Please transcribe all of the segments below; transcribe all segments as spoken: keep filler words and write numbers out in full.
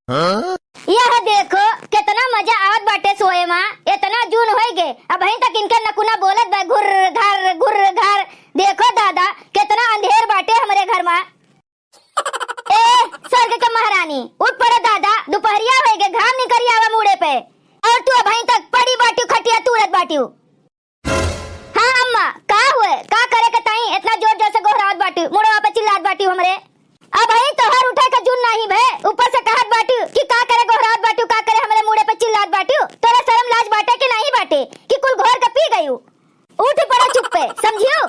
यह देखो, केतना मजा आवत बाटे सोए मा। एतना जून होई गे, अबहीं तक इनके नकुना बोलत बा, घुर्र घर्र, घुर्र घर्र। देखो दादा, केतना अंधेर बाटे हमरे घर मा। ए, स्वर्ग के महारानी, उठ पड़ो दादा, दुपहरिया होई गे, घाम निकरी आवा मूड़े पे। और तू अबहीं तक पड़ी बाटिउ, खटिया तूड़त बाटिउ। हाँ अम्मा, का हुए? का करे के ताई एतना जोर जोर से गोहरावत बाटिउ, मुड़वा पे चिल्लात बाटिउ हमरे? अबहीं तोहर उठे के जून नाहीं भे, ऊपर से कहत बाटिउ कि का करे गोहरावत बाटिउ, का करे हमरे मुड़े पे चिल्लात बाटिउ? तोरे शरम लाज बाटे कि नाहीं बाटे कि कुल घोर के पी गइउ? उठ पड़ो चुप्पे, समझिउ?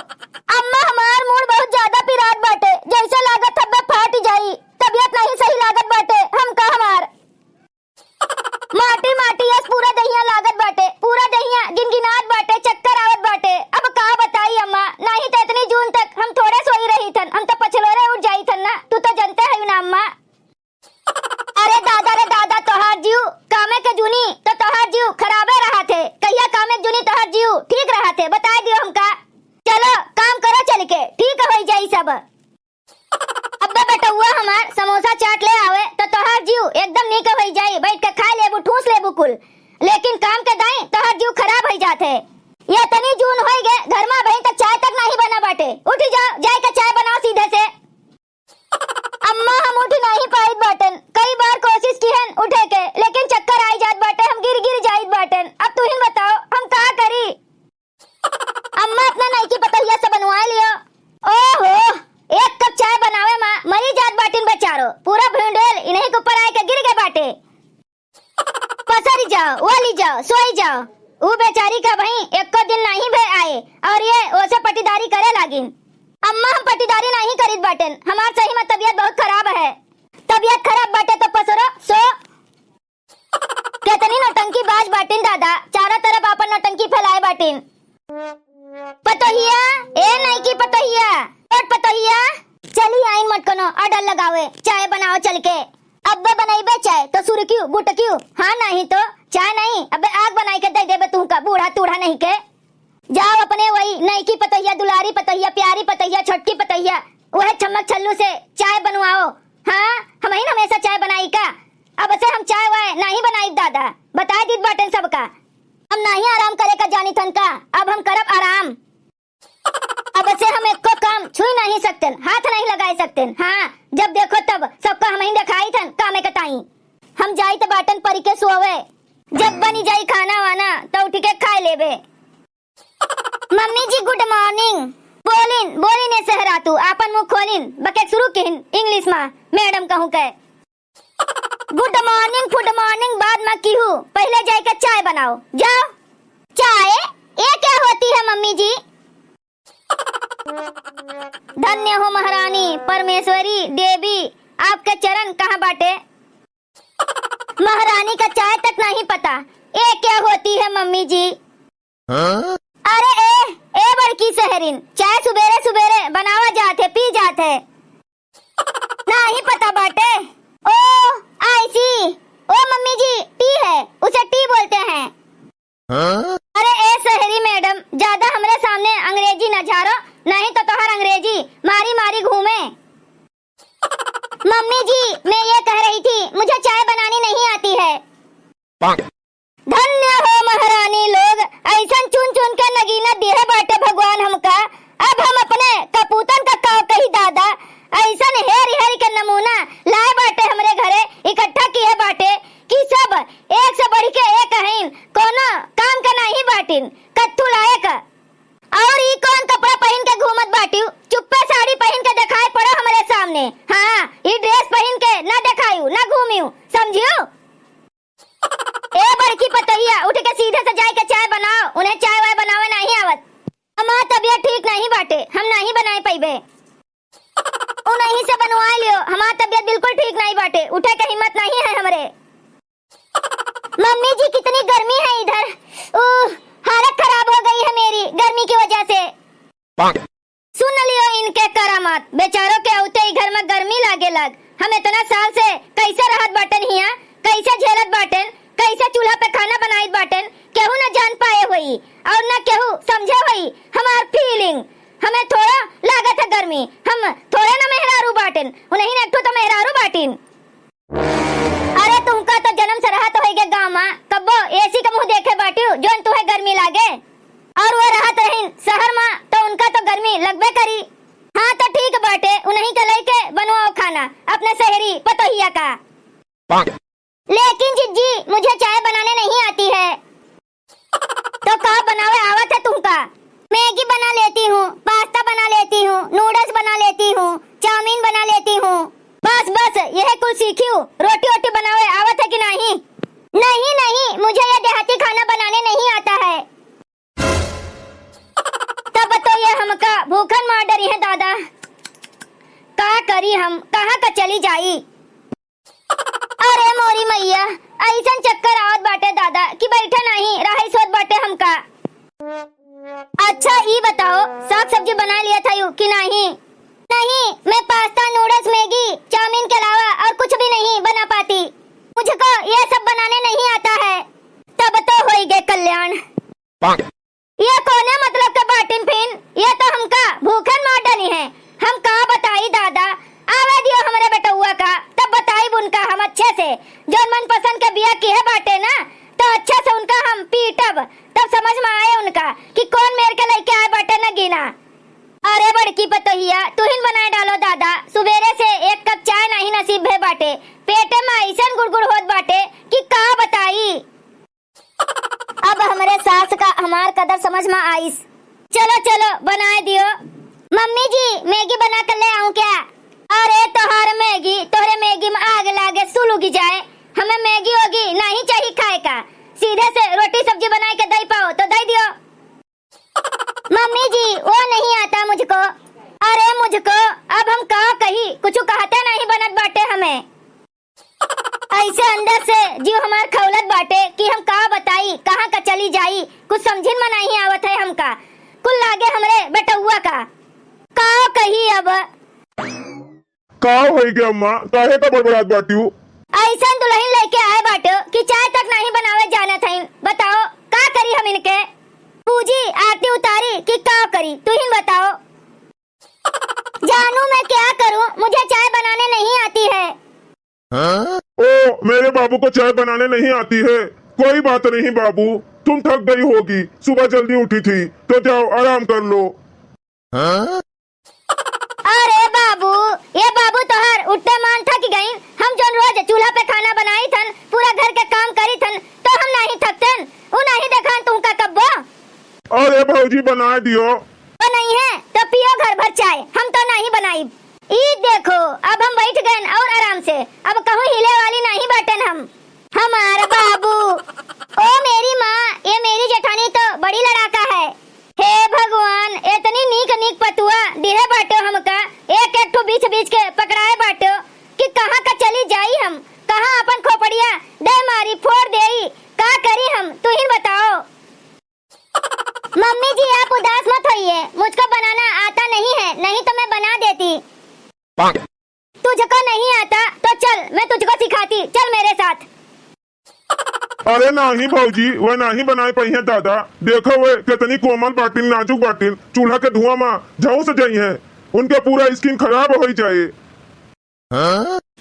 अम्मा, हमार मूड़ बहुत ज्यादा पिरात बाटे, जैसे लागत हब्बे फाट जाई, तबियत नाहीं सही लागत बाटे हमका हमार। माटी माटी अस पूरा देहिया लागत बाटे, पूरा देहिया गिनगिनात बाटे, चक्कर आवत बाटे। अब का बताई अम्मा, नाहीं त एतनी जून तक हम थोड़े सोई रहीथन, हम त पछलोरे उठ जाईथन ना, तू त जनते हइउ ना अम्मा। अरे दादा रे दादा, तोहार जीव कामे के जूनी त तोहार जीव खराबे रहत है। कहिया कामे के जूनी तोहार जीव ठीक रहत है, बताइ दियो हमका। चलो काम करो चल के, ठीक होइ जाई सब। अब्बे बेटउआ हमार समोसा चाट ले आवे त तोहार जीव एकदम नीक होइ जाई, बैठ के खाइ लेबू, ठूस लेबू कुल। लेकिन काम के दाई तोहार जीव खराब होइ जात है। एतनी जून होइ गे, घर मा अबहीं तक चाय तक नाहीं बना बाटे। उठी जाओ, जाइ के चाय बनाओ सीधे से। अम्मा, हम उठ नाहीं पाइत बाटन, कई बार कोशिश किहन उठे के, लेकिन चक्कर आइ जात बाटे, हम गिर गिर जाइत बाटन। अब तुहिन बताओ, हम का करी? अम्मा, अपना नइकी पतोहिया से बनवाइ लियो। ओहो, एक कप चाय बनावे मा मरी जात बाटिन बेचारो, पूरा भिंडेल इन्हीं के ऊपर आइके गिर गए बाटे। पसरी जाओ, ओली जाओ, सोई जाओ। ऊ बेचारी का अबहीं एक्को दिन नाहीं भे आए और ये ओसे पटीदारी करे लागिन। अम्मा, हम पटीदारी नाहीं करीत बाटेन, हमार सही मा तबियत बहुत खराब है। तबियत खराब बाटे तो पसरो, सो। केतनी नौटंकी बाज बाटिन दादा, चारों तरफ आपन नौटंकी फैलाए बाटिन। पतोहिया, ए नइकी पतोहिया, छोट पतोहिया, चली आइन मटकनो, order लगावे, चाय बनाओ चल के। अब्बे बनइबे चाय तो सुरकियो, गुटकियो, हाँ नाहीं तो चाय नाहीं, अब्बे आग बनाइ के दइ देबे तुहका, बूढ़ा तूढ़ा नहीं के। जाओ अपने वही नइकी पतोहिया, दुलारी पतोहिया, प्यारी पतोहिया, छोटकी पतोहिया, वह छम्मक छल्लू से चाय बनवाओ। हाँ, हमहिन हमेसा चाय बनाई का? अब से हम चाय वाय नाहीं बनाइब दादा, बताइ दीत बाटेन सबका। हम नाहीं आराम करे का जानिथन का, अब हम करब आराम। अब से हम एक्को काम छुई नाहीं सकतेन, हाथ नाहीं लगाइ सकतेन। हाँ, जब देखो तब सबका हमहिन देखाइथन कामे के ताई। हम जाइत बाटेन परी के सोवे, जब बनी जाई खाना वाना त उठि के खाइ लेबे। मम्मी जी, good morning। बोलिन, बोलिन ए सहरा तू, आपन मुँह खोलिन, बके शुरू किहिन English मा, madam कहूँ के। Good morning, good morning बाद मा किहू, पहिले जाइके चाय बनाओ, जाओ। चाय? ये क्या होती है मम्मी जी? धन्य हो महारानी, परमेश्वरी, देवी, आपके चरण कहाँ बाटे? महारानी का चाय तक नहीं पता, ये क्या होती है मम्मी जी? हाँ? अरे ए, ए बड़की सहरिन, चाय सुबेरे सुबेरे बनावा जात है, पी जात है। नाहीं पता बाटे। ओ, I see। ओ मम्मी जी, tea है, उसे tea बोलते हैं। हाँ? अरे ए सहरी madam, ज्यादा हमरे सामने अंग्रेजी न झारो, नाहीं तो तोहर अंग्रेजी मारी मारी घूमे। मम्मी जी, मैं ये कह रही थी, मुझे चाय बनानी नहीं आती है। धन्य हो महारानी लोग, अइसन चुन चुन के नगीना दिहे बाटे भगवान हमका। अब हम अपने कपूतन का का कही दादा, अइसन हेर हेर के नमूना लाए बाटे हमरे घरे, इकट्ठा किहे बाटे कि सब एक से बढ़ि के एक हइन, कौनो काम के नाहीं बाटिन, कत्थू लायक। और ई कौन कपड़ा पहिन के घूमत बाटिउ? चुप्पे साड़ी पहिन के देखाए पड़ो हमरे सामने। हाँ, ई dress पहिन के ना देखाइउ, ना घूमिउ, समझिउ? ए बड़की पतोहिया, उठ के सीधे से जाइके चाय बनाओ, उन्हें चाय वाय बनावे नाहीं आवत। हमार तबियत ठीक नाहीं बाटे, हम नाहीं बनाए पइबे। उन्हीं से बनवाए लियो, हमार तबियत बिल्कुल ठीक नाहीं बाटे, उठे के हिम्मत नाहीं है हमरे। मम्मी जी, कितनी गर्मी है इधर। उह, हालत खराब हो गई है मेरी गर्मी की वजह से। सुन लियो इनके करामात, बेचारों के अउते ही घर में गर्मी लागे लाग। हम इतना साल से कैसे रहत बाटन हिया, कैसे झेलत बाटन, कैसे चूल्हा पे खाना बनाइत बाटन, केहू न जान पाए होई और न केहू समझे होई हमार feeling। हमें थोड़ा लागत है गर्मी, हम थोड़े न मेहरारू बाटन, उन्हीं एक ठो तो मेहरारू बाटिन। अरे के गाँव मा कब्बो AC के मुँह देखे बाटिउ, जौन तुहे गर्मी लागे? और वो रहत रहिन शहर मा, तो उनका तो गर्मी लगबे करी। हाँ, तो ठीक बाटे, उन्हीं के लइके बनवाओ खाना, अपने शहरी पतोहिया का। लेकिन जिज्जी, मुझे चाय बनाने नहीं आती है। तो का बनावे आवत है तुमका? मैगी बना लेती हूँ, पास्ता बना लेती हूँ, नूडल्स बना लेती हूँ, चाउमीन बना लेती हूँ। बस, बस, यह कुल सीखियो। रोटी वोटी बनावे आवत है कि नहीं? नहीं, नहीं, मुझे ये देहाती खाना बनाने नहीं आता है। तब तो ये हमका भूखन मार डरी है दादा। का करी हम, कहाँ का चली जाई? अरे मोरी मैया, अइसन चक्कर आवत बाटे दादा कि बैठे नहीं रहाई सोत बाटे हमका। अच्छा, ई बताओ, साग सब्जी बना लिया था यू कि नहीं? नहीं, मैं पास्ता, नूडल्स, मैगी, चाउमीन के अलावा और कुछ भी नहीं बना पाती। मुझको ये सब बनाने नहीं आता है। तब तो होई गे कल्याण। ये कौने मतलब के बाटिन फिन? ये तो हमका भूखन मार डरी है। हम का बताई दादा, आवे दियो हमरे बेटउआ का, तब बताइब उनका हम अच्छे से। जौन मनपसंद के बिया किहे बाटे ना, तो अच्छे से उनका हम पीटब, तब समझ में आए उनका कि कौन मेर के लइके आए बाटे नगीना। अरे बड़की पतोहिया, तुहिन बनाए डालो दादा, सुबेरे से एक कप चाय नहीं नसीब भे बाटे, पेटे में अइसन गुड़गुड़ होत बाटे कि का बताई। अब हमरे सास का हमार कदर समझ में आइस। चलो, चलो, बनाए दियो। मम्मी जी, मैगी बना कर ले आऊं क्या? अरे, तोहर मैगी, तोहरे मैगी में आग लागे, सुलुगी जाए। हमें मैगी वोगी नहीं चाहिए खाए का। सीधे से रोटी सब्जी बनाए के दई पाओ तो दई दियो। मम्मी जी, वो नहीं आता मुझको। अरे मुझको, अब हम का कही, कुछ कहते नहीं बनत बाटे हमें। ऐसे अंदर से जीव हमार खौलत बाटे कि हम का बताई, कहाँ का चली जाई, कुछ समझिन में नहीं आवत है हमका। कुल लागे हमरे बेटउआ का, का कही अब। का होई गे अम्मा, काहे का बड़बड़ात बाटिउ? ऐसन दुल्हन लेके आए बाटो कि चाय तक नहीं बनावे जानत हईन। बताओ, का करी हम इनके? पूजी, आरती उतारी कि का करी, तुहिन बताओ। जानू, मैं क्या करूं, मुझे चाय बनाने नहीं आती है। ओ, मेरे बाबू को चाय बनाने नहीं आती है। कोई बात नहीं बाबू, तुम थक गई होगी, सुबह जल्दी उठी थी, तो जाओ आराम कर लो। अरे बाबू, ये बाबू तोहर उठते मान थक गईन। हम जौन रोज चूल्हा पे खाना बनाई थन, पूरा घर के काम करी थन, तो हम नहीं थकतन? उ नहीं देखान तुमका कब्बो? अरे भौजी, बनाए दियो। तो नहीं है तो पियो घर भर चाय, हम तो नहीं बनाई। ई देखो, अब हम बैठ गए और आराम से, अब कहूँ हिले वाली नहीं बाटेन हम। हमार बाबू, ओ मेरी माँ, ये मेरी जेठानी तो बड़ी लड़ाका है। हे भगवान, इतनी नीक नीक पतुआ दिहे बाटो हमका, एक एक ठो बीछ बीछ के पकड़ाए बाटो कि कहाँ का चली जाई हम, कहाँ अपन खोपड़िया दे मारी फोड़ देई, का करी हम, तुहिन बताओ। मम्मी जी, आप उदास मत होइए, मुझको बनाना आता नहीं है, नहीं तो मैं बना देती। तुझको नहीं आता तो चल, मैं तुझको सिखाती, चल मेरे साथ। अरे नाही भौजी, वह नाही बनाए पइहें दादा। देखो वह कितनी कोमल बाटिन, नाजुक बाटिन, चूल्हा के धुआं मा झौंस जइहें, उनके पूरा skin खराब होइ जाए।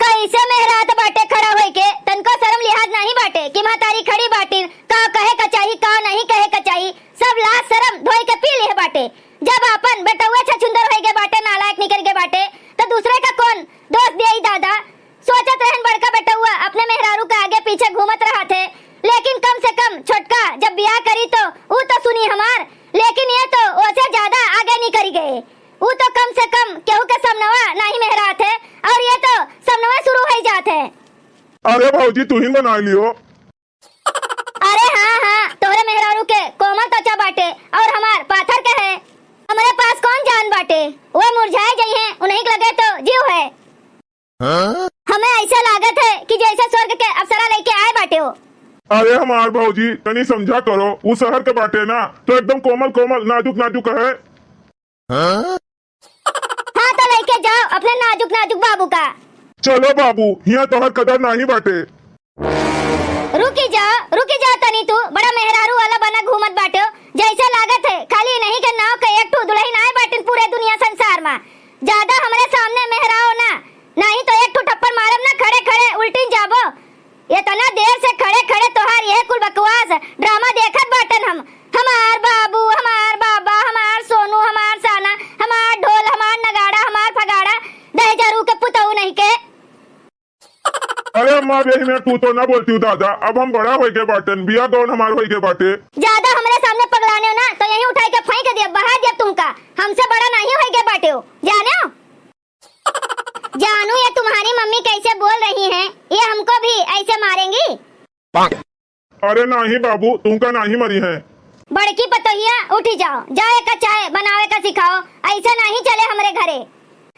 कैसे मेहरात बाटे खड़ा होइके, तनको शर्म लिहाज नाही बाटे कि महतारी खड़ी बाटिन, का कहे का चाही, का नहीं कहे का चाही, सब लाज शर्म धोइके पी लिहे बाटे। जब आपन बेटउआ छछुंदर होइगे बाटे, नालायक निकरिगे बाटे, तो दूसरे का कौन दोष देई दादा? सोचत रहन बड़का बेटउआ अपने मेहरारू के आगे पीछे घूमत रहत है, लेकिन कम से कम छोटका जब बियाह करी तो ऊ तो सुनी हमार, लेकिन ये तो ओसे ज्यादा आगे निकरि गए। ऊ तो कम से कम केहू के समनवा नाही मेहरात है, और ये तो समनवा शुरू होइ जात है। अरे भौजी, तुहिन बनाए लियो। अरे हाँ, हाँ, तोहरे मेहरारू के कोमल त्वचा बाटे और हमार पाथर के है। हमरे पास कौन जान बाटे, वो मुरझाए जइहें, उन्हीं के लगे तो जीव है। हमें ऐसा लागत है कि जैसे स्वर्ग के अप्सरा लेके आए बाटे हो। अरे हमार भौजी, तनी समझा करो, उ शहर के बाटे ना, तो एकदम कोमल कोमल, नाजुक नाजुक है। हाँ, तो लेके जाओ अपने नाजुक नाजुक बाबू का। चलो बाबू, हियाँ तोहर कदर नाही बाटे। रुकी जा, रुकी जा तनी तू, बड़ा मेहरारू वाला बना घूमत बाटो। जैसे लागत है खाली इन्हीं के नाव के एक ठो दुल्हन आए बाटिन पूरे दुनिया संसार मा। ज्यादा हमरे सामने मेहराओ ना, नाही तो एक ठो ठप्पड़ मारब ना, खड़े खड़े उल्टिन जाबो। इतना देर से खड़े खड़े बकवास, ड्रामा देखत बाटन हम। हमार बाबू, हमार बाबा, हमार सोनू, हमार साना, हमार ढोल, हमार नगाड़ा, हमार फगाड़ा, दहेजरू के पुतऊ नहीं के। अरे अम्मा, अब यही में तू तो ना बोलती हूँ दादा, अब हम बड़ा होई के बाटन, बिया गौन हमार होई के बाटे। ज्यादा हमरे सामने पगलाने हो ना, तो यहीं उठाई के फेंक दिया, बहा दिया तुमका। हमसे बड़ा नहीं होई के बाटे हो, जाने हो? जानू, ये तुम्हारी मम्मी कैसे बोल रही हैं? ये हमको भी ऐसे मारेंगी? अरे नाही बाबू, तुमका नाही मरी है। बड़की पतोहिया, उठी जाओ, जाए का चाय बनावे का सिखाओ, ऐसे नाही चले हमरे घरे।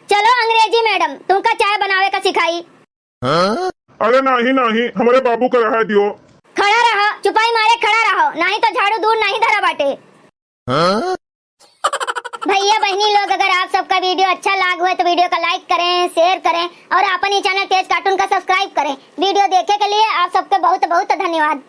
चलो अंग्रेजी मैडम, तुमका चाय बनावे का सिखाई। अरे नाही नाही, हमरे बाबू का रहा दियो। खड़ा रहो, चुपाई मारे खड़ा रहो, नाही तो झाड़ू दूर नाही धरा बाटे। भैया बहनी लोग, अगर आप सबका वीडियो अच्छा लाग हुए तो वीडियो का लाइक करें, शेयर करें और अपन ही चैनल तेज कार्टून का सब्सक्राइब करें। वीडियो देखे के लिए आप सबके बहुत बहुत धन्यवाद।